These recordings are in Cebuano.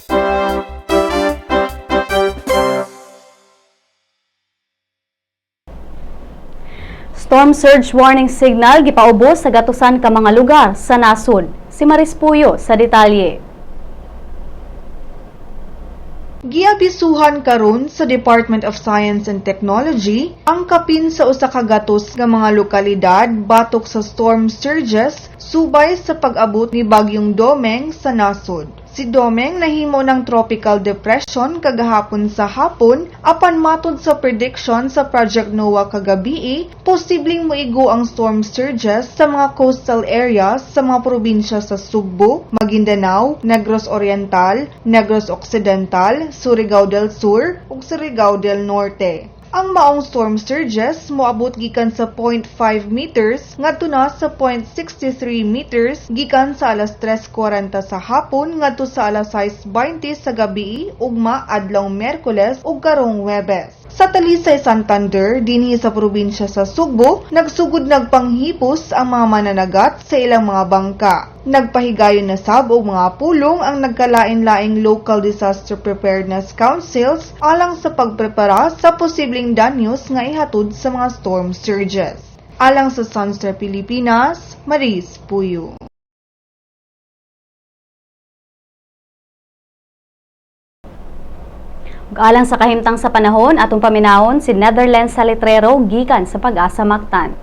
Storm surge warning signal gipaubos sa gatusan ka mga lugar sa nasod. Si Maris Puyo sa detalye. Giabisuhan karon sa Department of Science and Technology ang kapin sa 100 nga mga lokalidad batok sa storm surges subay sa pag-abot ni Bagyong Domeng sa nasod. Si Domeng nahimo ng tropical depression kagahapon sa hapon, apan matod sa prediction sa Project NOAA kagabii, posibleng moigo ang storm surges sa mga coastal areas sa mga probinsya sa Sugbo, Maguindanao, Negros Oriental, Negros Occidental, Surigao del Sur ug Surigao del Norte. Ang maong storm surges moabot gikan sa 0.5 meters ngadto na sa 0.63 meters gikan sa alas 3:40 sa hapon ngadto sa alas 6:20 sa gabi ugma adlaw Miyerkules ug karong Huwebes. Sa Talisay, Santander, dinhi sa probinsya sa Sugbo, nagsugod nagpanghipos ang mga mananagat sa ilang mga bangka. Nagpahigayon na sab og mga pulong ang nagkalain-laing local disaster preparedness councils alang sa pagprepara sa posibleng danyos nga ihatod sa mga storm surges. Alang sa Sunstar Pilipinas, Maris Puyo. Ug alang sa kahimtang sa panahon, atong paminawon si Netherlands Salitrero gikan sa Pag-asa Mactan.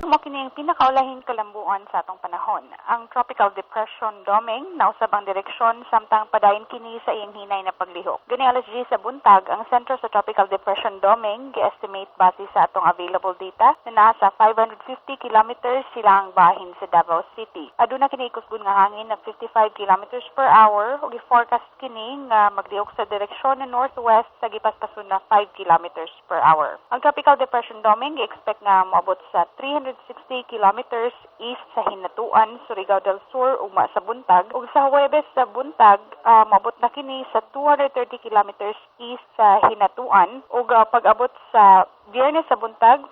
Mao kini ang pinakaulahing kalambuan sa atong panahon. Ang Tropical Depression Domeng nausab ang direksyon samtang padayon kini sa iyang hinay na paglihok. Gani alas 10 sa buntag, ang sentro sa Tropical Depression Domeng gi-estimate base sa atong available data na naa sa 550 kilometers sila ang bahin sa Davao City. Aduna kini kusgon nga hangin na 55 kilometers per hour ug gi-forecast kini nga maglihok sa direksyon na northwest sa gipaspason na 5 kilometers per hour. Ang Tropical Depression Domeng gi-expect nga moabot sa 360 kilometers east sa Hinatuan, Surigao del Sur ugma sa buntag, ug sa Huwebes sa buntag moabot na kini sa 230 kilometers east sa Hinatuan, ug pag-abot sa Biyernes sa buntag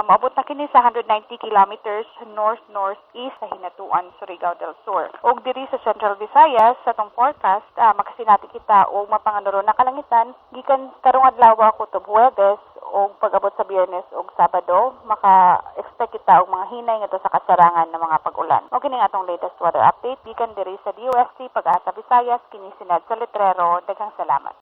moabot na kini sa 190 kilometers north-northeast sa Hinatuan, Surigao del Sur. Ug diri sa Central Visayas sa atong forecast, makasinati kita og mapanganoro na kalangitan gikan karong adlaw kutob Huwebes, ug pag-abot sa Biyernes ug Sabado maka-expect kita og mga hinay ngadto sa kasarangan ng mga pag-ulan. Mao kini ang atong latest weather update gikan diri sa DOST Pag-asa Visayas, kini si Ned Salitrero. Daghang salamat.